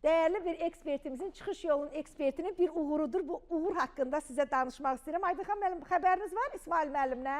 Dəyərli bir ekspertimizin, çıxış yolunun ekspertinin bir uğurudur. Bu uğur haqqında sizə danışmaq istəyirəm. Aydınxan müəllim, xəbəriniz var İsmail müəllimlə?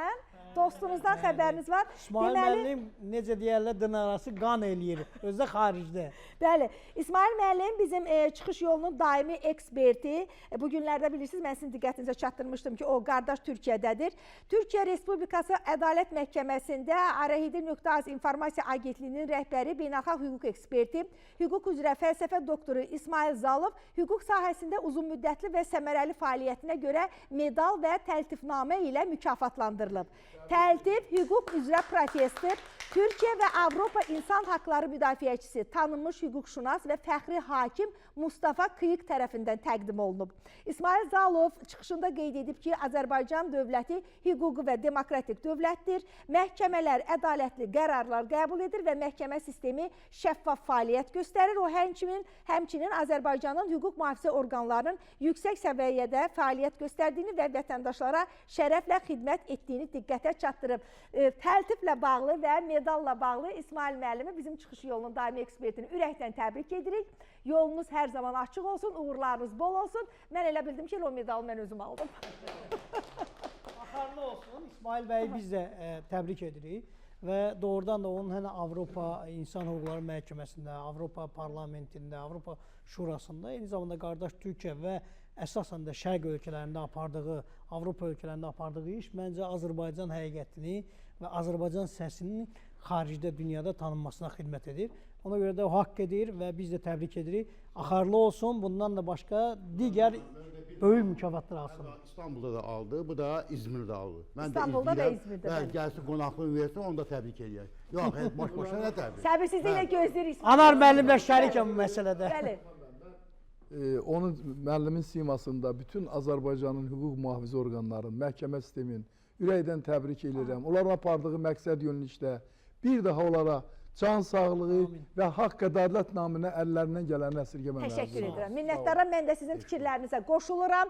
Dostunuzdan xəbəriniz var. İsmail müəllim necə deyərlər, dınarası qan eləyir. Özü də xaricdə. Bəli, İsmail müəllim bizim çıxış yolunun daimi eksperti. Bu günlərdə bilirsiniz, mən sizin diqqətinizə çatdırmışdım ki, o qardaş Türkiyədədir. Türkiyə Respublikası Ədalət Məhkəməsində Arahidi.az İnformasiya Agentliyinin rəhbəri, beynəlxalq hüquq eksperti, hüquq üzrə fəlsəfə doktoru İsmail Zalov hüquq sahəsində uzunmüddətli və səmərəli fəaliyyətinə görə medal və təltifnamə ilə mükafatlandırılıb. Təltif hüquq üzrə professor, Türkiyə və Avropa İnsan Haqları müdafiəçisi, tanınmış hüquqşünas və fəxri hakim Mustafa Kıyık tərəfindən təqdim olunub. İsmail Zalov çıxışında qeyd edib ki, Azərbaycan dövləti hüquqi və demokratik dövlətdir. Məhkəmələr ədalətli qərarlar qəbul edir və məhkəmə sistemi şəffaf fəaliyyət göstərir. O həmçinin Azərbaycanın hüquq mühafizə orqanlarının yüksək səviyyədə fəaliyyət göstərdiyini və vətəndaşlara şərəflə xidmət etdiyini diqqətə çatdırıb. Təltiflə bağlı və medalla bağlı İsmail müəllimi, bizim çıxış yolunun daimi ekspertini ürəkdən təbrik edirik. Yolunuz hər zaman açıq olsun, uğurlarınız bol olsun. Mən elə bildim ki, o medalı mən özüm aldım. Axarlı olsun. İsmail bəyi biz də təbrik edirik və doğrudan da onun həm Avropa İnsan Hüquqları Məhkəməsində, Avropa Parlamentində, Avropa Şurasında, eyni zamanda qardaş Türkiyə və əsasən də Şərq ölkələrində apardığı, Avropa ölkələrində apardığı iş məncə Azərbaycan həqiqətini və Azərbaycan səsinin xaricdə, dünyada tanınmasına xidmət edir. Ona görə də o haqq edir və biz də təbrik edirik. Axarlı olsun, bundan da başqa digər böyük mükafatlar alsın. İstanbulda da aldı, bu da İzmirdə aldı. Mən İstanbulda də və izləyirəm. İzmirdə, Bəli, bəli. gəlsin qonaqlıq versin, onu da təbrik eləyək. Yox, heç boş-boşuna nə təbrik? Səbirsizliklə gözləyirik. İsmail Anar müəllim. müəllimlə şərikəm bu məsələdə. Bəli. Onun müəllimin simasında bütün Azərbaycanın hüquq mühafizə orqanlarının, məhkəmə sisteminin ürəkdən təbrik edirəm. Onların apardığı məqsəd yönlü işdə bir daha onlara can sağlığı və haqq ədalət naminə əllərindən gələni əsirgəməməlisidir. Təşəkkür edirəm. Minnətdaram. Mən də sizin fikirlərinizə qoşuluram.